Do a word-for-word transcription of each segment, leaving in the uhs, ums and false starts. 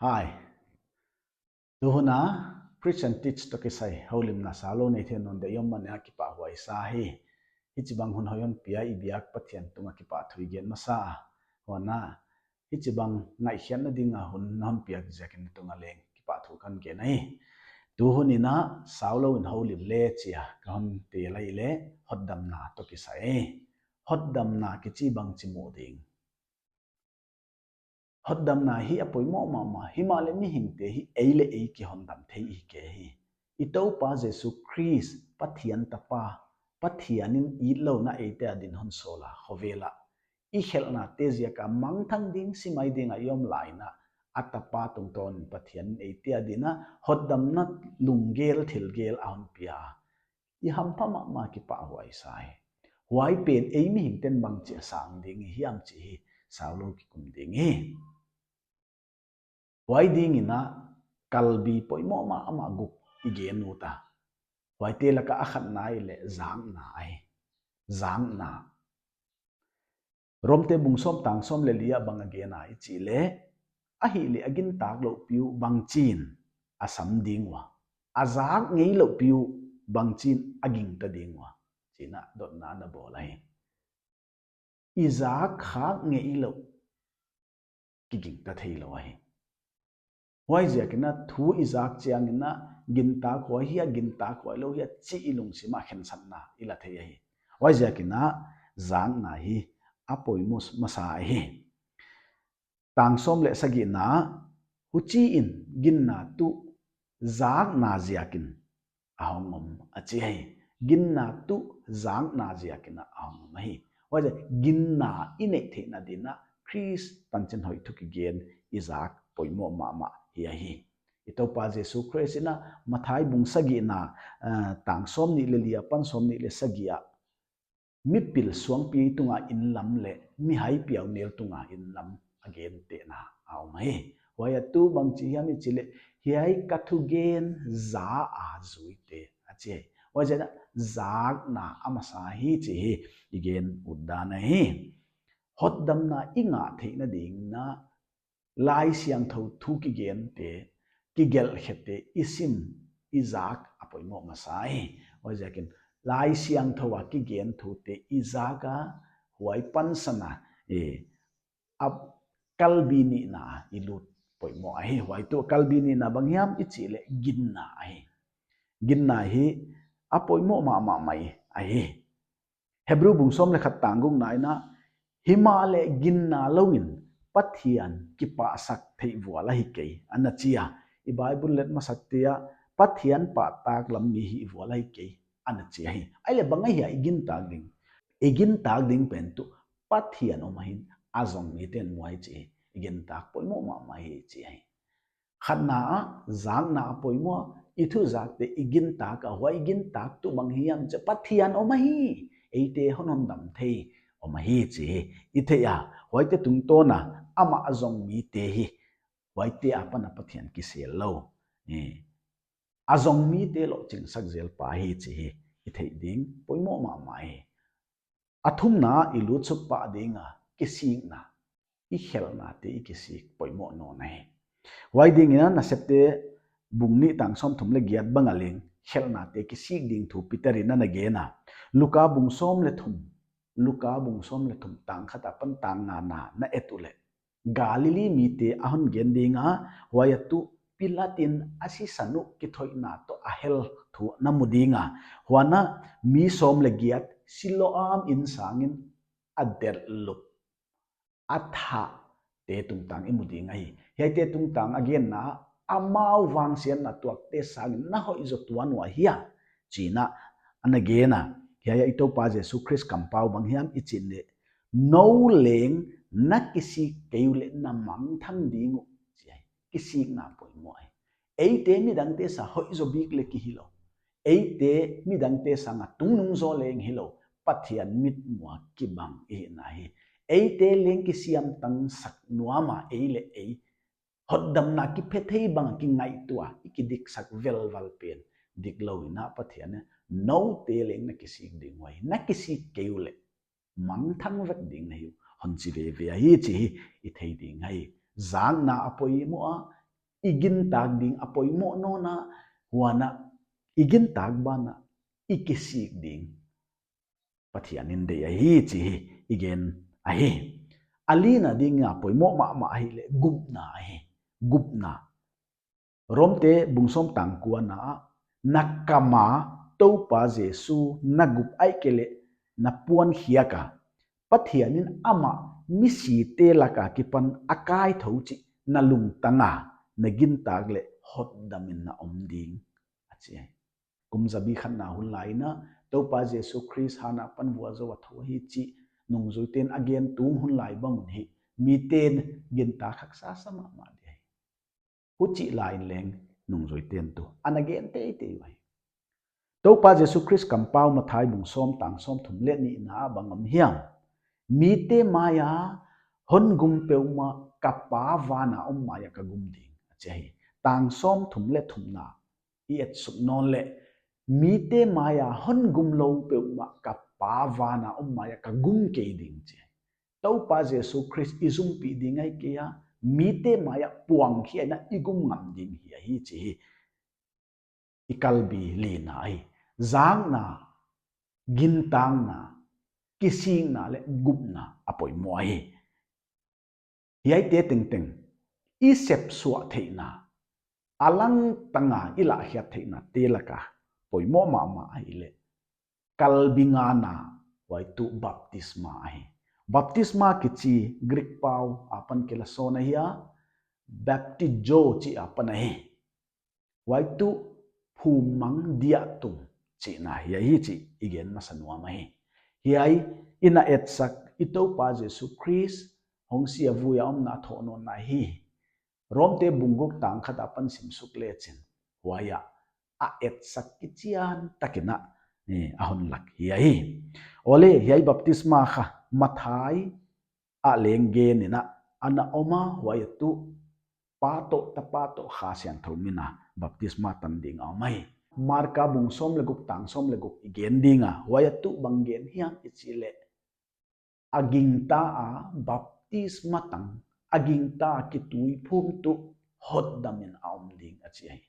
Hai. Tuhuna Preach and Teach toh kisai houlimna saulou neite nawn deuh i om manin kipahhuai sa hi. Hichibang hun hoih hon pia i biak Pathian tungah kipahthu i gen masa. Huan hichibang ngaihkhiatna dinga hun na hon piak ziakin na tungah leng kipahthu kon gen ahi. Tuhun in saulou in houlim le chia ka hon tel ahihleh hotdamna toh kisai. Hotdamna kichi bangchi mu ding. Hotdamna hi a poimoh mahmah, himahleh mihingte hi ei leh ei kihondam thei hi kei hi. I Toupa Jesu Khrist, Pathian tapa, Pathian in itlouhna eite adin hon sawl a, khovel ah i khelhnate ziaka mangthang ding, si mai dinga i om lai in, a tapa tungtawnin Pathian in eite adin hotdamna lunggel thilgel a hon pia. I hampha mahmah, kipahhuai sa hi. Huai pen ei mihingten bangchi a sang ding i hiam chih hi saulou kikum ding hi. Huai dingin kalbi poimoh mahmah guk i gen ut a. Huaite laka a khatna ahihleh zakna ahi. Zakna. Romte bung sawm tang sawm leh li ah bang a gen a i chih leh, ahihleh a gintak louh pi uh bangchin a sam ding ua, a zak ngei louh pi uh bangchin a gingta ding ua, chiin dotna ana bawl ahi. I zak khak ngei louh kigingta theilou ahi. Huaiziakin thu i zak chiangin gintak huai hia, gintak huailou hia chih i lungsim ah khensatna i la thei ahi. Huaiziakin zakna hi a poimoh masa ahi. Tang sawm leh sagihna, huchiin ginna tuh zakna ziakin a hong om a chi ahi. Ginna tuh zakna ziakin a hong om ahi. Huaiziak ginna i neih theihna dingin Khrist tanchin hoih thu kigen i zak poimoh mahmah hi ahi. I Toupa Jesu Khrist in Matthai bung sagihna, eh, tang sawmnih leh li apan sawmnih leh sagih ah mipil suangpi tunga inn lam leh mihai piaunel tunga inn lam a gentehna a om ahi. Huai ah tuh bangchi hiam i chih leh, hiai ka thugen za a zuite a chi ahi. Huaiziakin zakna a masa hi chih hi i gen ut dan ahi. Hotdamna i ngah theihna dingin Laisiangthou thu kigente, kigelhkhete i sim, i zak a poimoh masa hi. Huaiziakin Laisiangthou a kigen thute i zak a, huai pansan a, eh, a kalbi nihna i lut poimoh ahi. Huai tuh kalbi nihna bang hiam i chih leh ginna ahi. Ginna hi a poimoh mahmah mai ahi. Hebru bung sawm leh khat tang gukna in, himahleh ginna louin Pathian kipahsak theih vual ahi kei, ana chi a. I Bible let masakte ah Pathian pahtak lam mi hih vual ahi kei, ana chi ahi. Ahihleh bang ahia i gintak ding? I gintak ding pen tuh Pathian om ahihin, a zong miten mu ahi chih hi. I gintak poimoh mahmah hi chih ahi. Khatna ah, zakna a poimoh a, i thu zakte i gintak a, huai i gintak tuh bang hiam chih leh Pathian om ahi, eite hon hondam thei om ahi chih hi i thei a, huaite tungtawna amah a zong mite hi, huaite apan a Pathian kisel lou, eh, a zong mite lohchingsak zel pa hi chih hi i theih ding poimoh mahmah hi. A thumna i lutsuk pah ding a, kisikna. I khelhnate i kisik poimoh nawn ahi. Huai dingin Nasepte bung nih tang sawmthum leh giat bang a leng khelhnate kisik ding thu Peter in ana gen a. Luka bung sawm leh thum, Luka bung sawm leh thum tang khat apan tang ngana na et uleh, Galili mite a hon gen ding a, huai ah tuh Pilat in a sisan uh kithoihna toh a hel thu na mu ding a. Huan mi sawm leh giat Siloam inn sangin a delhlup, a thahte tungtang i mu ding ahi. Hiaite tungtang a genna, amau vangsiatna tuakte sangin na hoih zaw tuan ua hia, chiin ana gen a. Hiai ah i Toupa Jesu Khrist kampau bang hiam i chih leh, nou leng na kisik kei uleh na mangthang ding uh, chi ahi. Kisikna poimoh ahi. Eite midangte sang hoih zaw bik leh ki hilou. Eite midangte sanga tungnung zaw leng hilou. Pathian mitmuh a kibang i hihna hi. Eite leng kisiamtangsak nuam a, ei leh ei hotdamna kiphe thei bang a kingaihtuah, i kidiksak velval pen diklou in Pathian in noute leng na kisik ding uh ahi. Na kisik kei uleh mangthang vek ding na hi uh, hon chi veve ahi chih hi i thei ding ahi. Zakna a poimoh a, i gintak ding a poimoh nawn a, huan ah i gintak banah i kisik ding Pathian in deih ahi chih i gen ahi. A lina ding a poimoh mahmah ahihleh gupna ahi. Gupna. Romte bung sawm tang kuana ah, na kam a Toupa Jesu na gup ahihkeileh na puan khiak a, Pathian in amah misite laka kipan a kaithou chih na lungtang a na gintak leh hotdam in na om ding, a chi ahi. Kum zabi khatna hun lai in a, Toupa Jesu Khrist han apan vualzou a thou ahi chih nungzuiten a gen tung hun lai bang un hi, miten gintak haksa sa mahmah di ahi. Huchih lai in leng nungzuiten tuh ana gen teitei uhi. Toupa Jesu Khrist kampau Mathai bung sawm tang sawmthum leh nihna ah bang om hiam? Mite maia hon gum peuhmah ka Pa vana om maia ka gum ding, a chi ahi. Tang sawmthum leh thumna i etsuk nawn leh, mite maia hon gum lou peuhmah ka Pa vana om maia ka gum kei ding, chi ahi. Toupa Jesu Khrist i zumpih ding ahihkeileh mite maia puang khia in a i gum ngam ding hi ahi chih i kalbi lina ahi. Zakna, gintakna, kisikna leh gupna a poimoh ahi. Hiaite tengteng i sepsuah theihna, a langtang a i lahkhiat theihna te laka poimoh mahmah ahihleh kalbi ngana, huai tuh baptisma ahi. Baptisma kichi Greek pau apan kilasawn ahi a, baptizo chih apan ahi. Huai tuh phummang diahtung chihna hi ahi chih i gen masa nuam ahi. Hiai i na etsak i Toupa Jesu Khrist hong si a vui a omna thohnawnna hi. Romte bung guk tang khat apan simsuk lechin, huai ah a etsak kichiantak in a, eh, a hon lak hi ahi. Awle, hiai baptisma kha Mathai ah leng gen in a ana om a, huai ah tuh Pa toh Tapa toh Kha Siangthou min a baptisma tan ding a om ahi. Marka bung sawm leh guk tang sawm leh guk i gen ding a, huai ah tuh bang gen hiam i chih leh, a gingta a baptisma tang, a gingta a kituiphum tuh hotdam in a om ding, a chi ahi.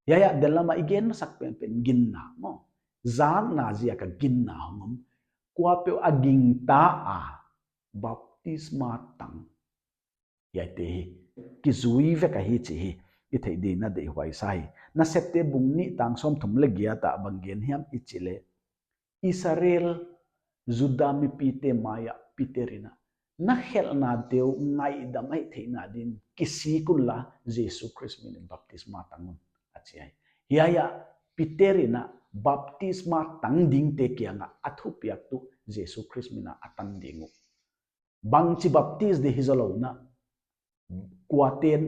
Hiai ah den lam a i gen masak penpen ginna maw. Zakna ziak a ginna hong om. Kuapeuh a gingta a baptisma tang, hiaite hi kizui vek ahi chih i theih ding in a deihhuai sa hi. Nasepte bung nih tang sawmthum leh giat ah bang gen hiam i chih leh, Israel, Juda mipite maia Peter in a, na khelhnate uh ngaihdam ahih theihna din kisik unla Jesu Khrist min in baptisma tang un, a chi ahi. Hiai ah Peter in a baptisma tang dingte kianga a thupiak tuh Jesu Khrist min a a tan ding uh. Bangchi baptis di hi zolou in a, kuaten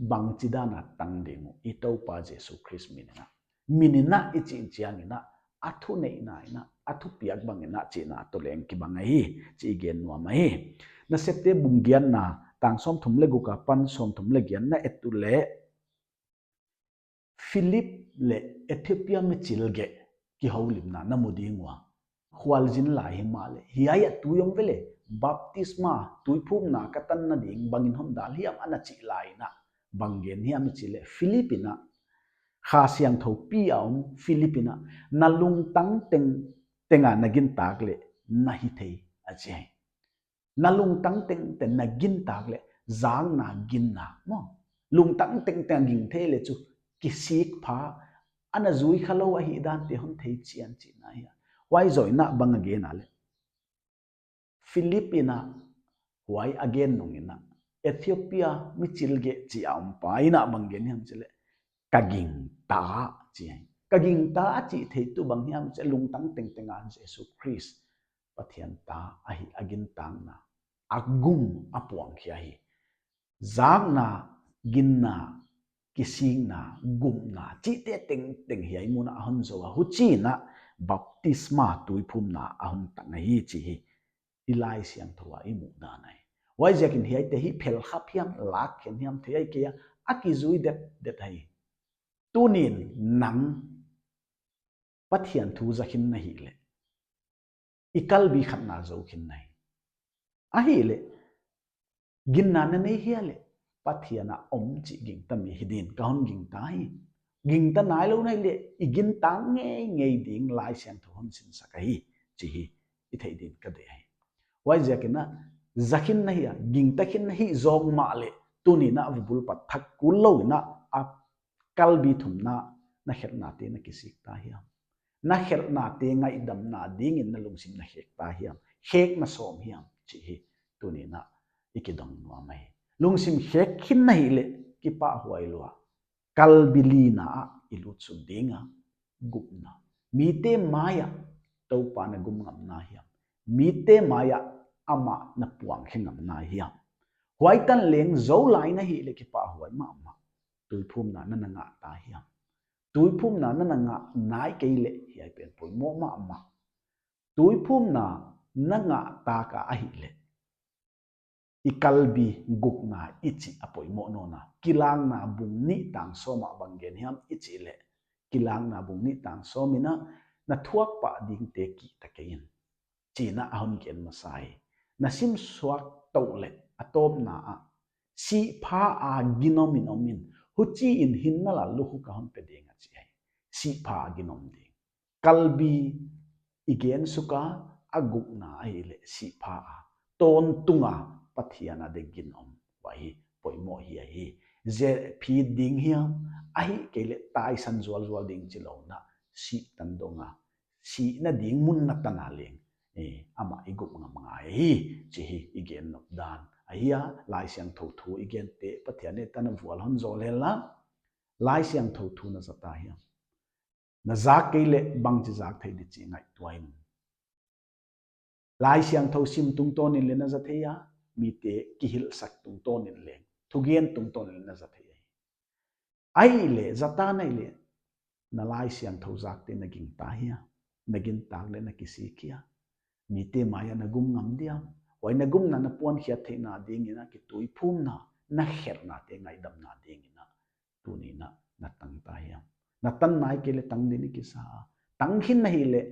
bangchi dan a tang ding uh, i Toupa Jesu Khrist min in a. Min in a i chih chiang in a, a thuneihna in a, a thupiak bang in a chihna toh leng kibang ahi chih i gen nuam ahi. Nasepte bung giatna tang sawmthum leh guk apan sawmthum leh giat na et uleh, Philip leh Ethiopia michilgeh kihoulimna na mu ding ua. Khualzin lai himahleh, hiai ah tui om vele, baptisma, tuiphumna ka tanna ding bangin hon dal hiam ana chih lai in a, bang gen hiam i chih leh, Philip in a, Kha Siangthou pi a om Philip in a, na lungtang tengteng a na gintak leh na hi thei, a chi ahi. Na lungtang tengteng na gintak leh zakna ginna maw. Lungtang tengteng a ging thei leh chu kisik pha, ana zui khalou ahih dante hon thei chian chihna hi a. Huai zoh in a bang a gen a leh, Philip in a huai a gen nung in a, Ethiopia michilgeh chih a om pa in a bang gen hiam chih leh, ka gingta, chi ahi. Ka gingta a chih theih tuh bang hiam chih leh lungtang tengteng a Jesu Khrist Pathian ta ahi a gintakna a gum a puang khia hi. Zakna, ginna, kisikna, gupna chihte tengteng hiai mun a hon zou a, huchiin a baptisma tuiphumna a hon tang ahi chih i Laisiangthou a i muhdan ahi. Huaiziakin hiaite hi phelkhap hiam, lakkhen hiam thei ahi kei a, a kizui detdet ahi. Tuni'n nang Pathian thu za khin na hih leh, i kalbi khatna zou khin na hi. Ahihleh, ginna na nei hia leh, Pathian a om chih gingta mi hi din ka hon gingta hi. Gingta nailou na hi leh i gintak ngeingei ding Laisiangthou hon sinsak ahi chih i theih din ka deih hi. Huaiziakin a, za khin na hi a, gingta khin na hi zong mahleh, tuni'n a va bul pat thak kul louin a, a kalbi thumna, na khelhnate na kisik ta hiam? Na khelhnate ngaihdamna dingin na lungsim na khek ta hiam? Khek na sawm hiam chih tuni'n a i kidong nuam ahi. Lungsim khek khin na hi leh kipahhuai lua. Kalbi lina ah i lut suk ding a, gupna. Mite mai ah Toupa na gum ngam na hiam? Mite mai ah amah na puang khe ngam na hiam? Huai tan leng zou lai na hi leh kipahhuai mahmah. Tuiphumna na na ngah ta hiam? Tuiphumna na na ngah nai kei leh hiai pen poimoh mahmah. Tuiphumna na ngah tak a ahih leh, i kalbi gukna i chih a poimoh nawn a. Kilakna bung nih tang sawm ah bang gen hiam i chih leh, Kilakna bung nih tang sawm in a, na thuak pah dingte kihta kei in, chi'n a hon gen masa hi. Na sim suak tou leh a tawpna ah, sihpha a ginom in om in, huchiin hinna lallukhu ka hon pe ding a chi hi. Sihpha a ginom ding. Kalbi i gen suk a, a gukna ahih leh sihpha a, tawntung a Pathian a ding ginom, huai hi poimoh hi ahi. Zephi ding hiam, ahihkeileh taisan zualzual ding chi lou in a, sih tan dong a, sihna ding mun na tan a leng, eh, amah i gup ngam ngai hi, chih i gen nop dan ahi a. Laisiangthou thu i gente Pathian in tan a vual hon zawl hen la. Laisiangthou thu na za ta hiam? Na zak kei leh bangchi zak thei di chih ngaihtuah in. Laisiangthou sim tungtawn in leng na za thei a, mite kihilhsak tungtawn in leng, thugen tungtawn in leng na za thei a. Ahihleh, za ta na hih leh, na Laisiangthou zakte na gingta hia? Na gintak leh na kisik hia? Mite mai ah na gum ngam diam? Huai na gumna na puankhiat theihna dingin a kituiphumna, na khelhnate ngaihdamna dingin a, tuni'n a na tang ta hiam? Na tan nai kei leh tang ding i kisa a. Tang khin na hih leh,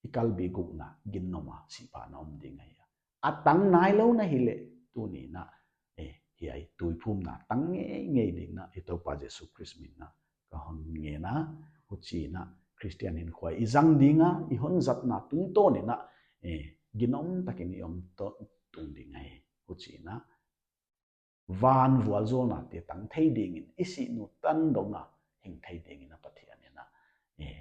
i kalbi gukna ginom a sihpha na om ding ahi a. A tang nailou na hih leh, tuni'n a, eh, hiai tuiphumna tang ngeingei dingin a, i Toupa Jesu Khrist min in a ka hon ngen a. Huchiin a, Khristian hinkhua i zang ding a, i hon zatna tungtawn in a, eh, ginom takin i om tung ding ahi. Huchiin a, van vualzawlnate tang thei dingin, i sih nu tan dong a hing thei dingin a Pathian in a, eh,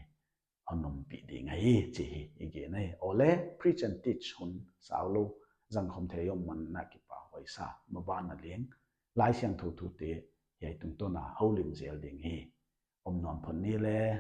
hon ompih ding ahi, chih i gen ahi. Awle, Preach and Teach hun sau lou zang khawm thei om man in a kipahhuai sa, maban a leng Laisiangthou thute hiai tungtawn a houlim zel ding hi. Om nuam phot ni leh.